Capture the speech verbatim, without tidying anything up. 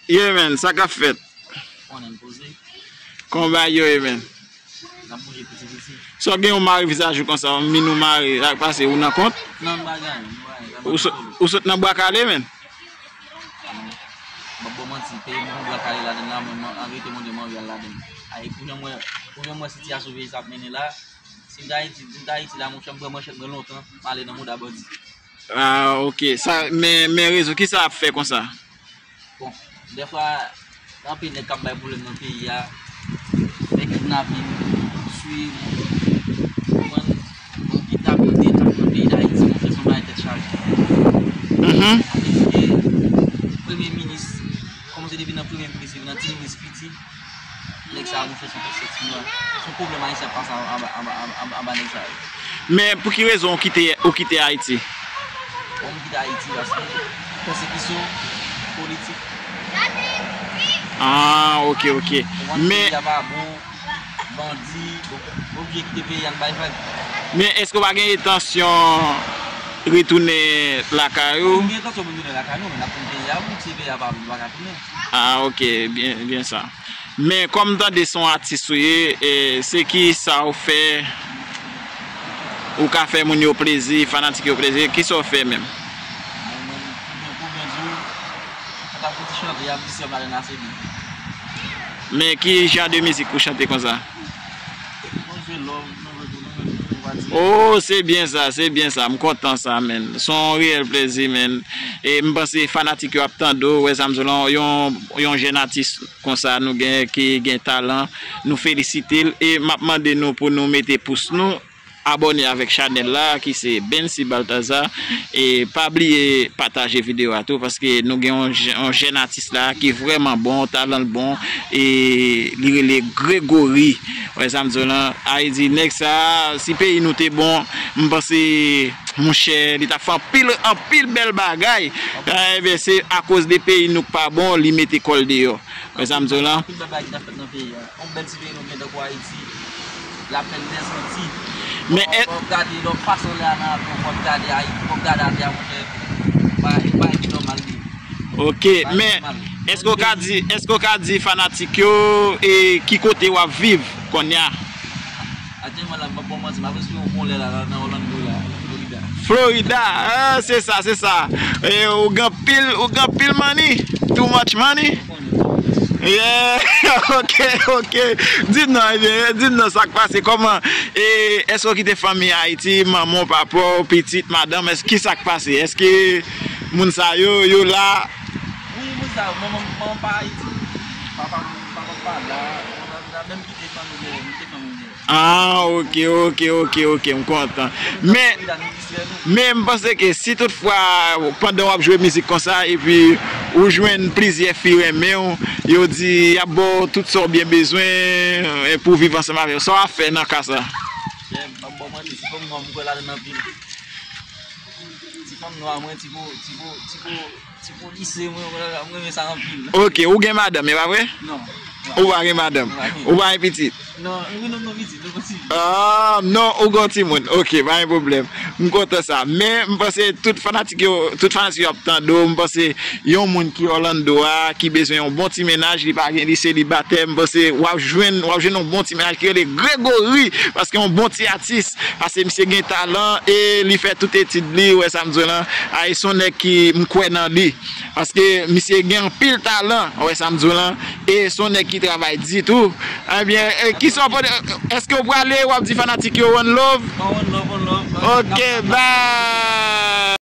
Ye, men, sa k ap fèt? Konnen poze. Kòman bagay yo ye, men? N ap bouje piti piti. Sa w gen yon mare vizaj ou konsa, yon min ou mare, sa k pase, ou nan kont? Nan bagay, bagay, bagay. Ou sot, ou sot nan Bwa Kale, men? M ap ba w manti, peyi m nan Bwa Kale ladann la, mwen, mwen, an verite, mwen, mwen anvi al ladann. Ay, pou jan mwen, pou jan mwen sitiyasyon peyi sa ap mennen la, si m t Ayiti, si m t Ayiti la, monchè, m pran manchèt mwen lontan, m ale nan mouda bandi. Ah, ok. Sa, men, men rezo, kisa ap fè konsa? Bon, dèfwa, gen anpil nèg k ap bay pwoblèm nan peyi a, fè kidnapin, swiv, konprann, bon, kidnapin, detounen nan peyi Dayiti, monchè, se yon bagay tèt chaje. Mhm. Premye minis, kòmanse depi nan premye minis, nan ti minis piti, nèg sa a, monchè, se yon pèsepsyon, se yon pwoblèm Ayisyen ap pase anba, anba, anba, anba, anba nèg sa yo. Men pou ki rezon ou kite, ou kite Ayiti? Bon, m kite Ayiti paske pèsekisyon politik. Ah, ok, ok. Ou konn, men peyi a pa bon, bandi, bon, oblije kite peyi a, n bay vag. Men èske w pa gen entansyon retounen lakay ou? M gen entansyon pou m tounen lakay nou, men n ap tounen peyi a, wi, si peyi a pa bon, nou pa ka tounen. Ah, ok, byen, byen sa. Men kòm m tande se yon atis ou ye, e, se ki sa w fè, ou ka fè moun yo plezi, fanatik yo plezi, ki sa w fè menm? Mwen menm, pou byen, pou byen di w, sa t ap fouti chante, y ap di sè m ladann ase byen. Men ki jan de mizik ou chante konsa? Nou jwe love, nou jwe, nou jwe, nou jwe pati. Oh, se byen sa, se byen sa. M kontan sa, men. Se yon reyèl plezi, men. E m panse fanatik yo ap tande w, wè sa m di w lan, yon, yon jèn atis konsa nou gen, ki gen talan, nou felisite l. E m ap mande nou pou nou mete pous nou, abòne avèk chanèl la, ki se Bency Balthazar. E pa bliye pataje videyo a tou, paske nou gen yon jè-, yon jèn atis la ki vrèman bon, talan l bon, e li rele Gregory. Wè sa m di w lan, a, e di nèg sa, si peyi nou te bon, m panse, monchè, li t ap fè anpil, anpil bèl bagay. A, ebyen, se akoz de peyi nou k pa bon, li mete kò l deyò. Wè sa m di w lan. Anpil bèl bagay ki t ap fèt nan peyi a. Yon bèl ti peyi nou gen tankou Ayiti, lapèn dèzanti. Men, fò w gade lè w pase anlè a nan avyon, fò w gade Ayiti, fò w gade atè a, monchè. Bagay, bagay ki nòmal li ye. Ok, men, èske w ka di, èske w ka di fanatik yo, e, ki kote w ap viv kounye a? Aktyèlman la, m p ap ba w manti, m ap espere yon bon lè la, la, nan Orlando la, Florida. Florida, ah, se sa, se sa. E, ou gen pil, ou gen pil money, too much money. Yeah, ok, ok. Di m non, ebyen, di m non sa k pase, kòman, e, èske w kite fanmi Ayiti, manman w, papa w, pitit, madanm, èske, ki sa k pase? Èske moun sa yo, yo la? Wi, moun sa yo, manman m, manman m pa Ayiti. Papa m, papa m pa la. Mwen menm kite fanmi m, kite fanmi m. Ah, ok, ok, ok, ok, m kontan. Men, men m panse ke si toutfwa, pandan w ap jwe mizik konsa, epi ou jwenn plizyè fi renmen w, yo di y ap ba w tout sa w byen bezwen, e, pou viv ansanm avè w, sa w ap fè nan ka sa? Chè, m p ap ba w manti, ti fanm nwa m kwè ladann anpil. Ti fanm nwa mwen, ti po, ti po, ti po, ti po lise mwen, mwen, mwen renmen sa anpil. Ok, ou gen madanm, e pa vre? Non. Ou pa gen madanm? Ou pa gen pitit? Non, wi, non, non, pitit, non, pitit. Ah, non, ou gen timoun. Ok, pa gen pwoblèm. M kontan sa. Men, m panse tout fanatik yo, tout fanatik yo ap tande w. M panse yon moun ki Orlando a, ki bezwen yon bon ti mennaj, li pa gen, li selibatè, m panse w ap jwenn, w ap jwenn yon bon ti mennaj ki rele Gregory, paske yon bon ti atis, paske misye gen talan e li fè tout etid li, ou wè sa m di w lan, a, e se yon nèg ki m kwè nan li, paske misye gen anpil talan, ou wè sa m di w lan, e se yon nèg ki travay di tou. Ebyen, e, kisa w pale, èske w prale, w ap di fanatik yo one love? One love, one love. Ok, bye.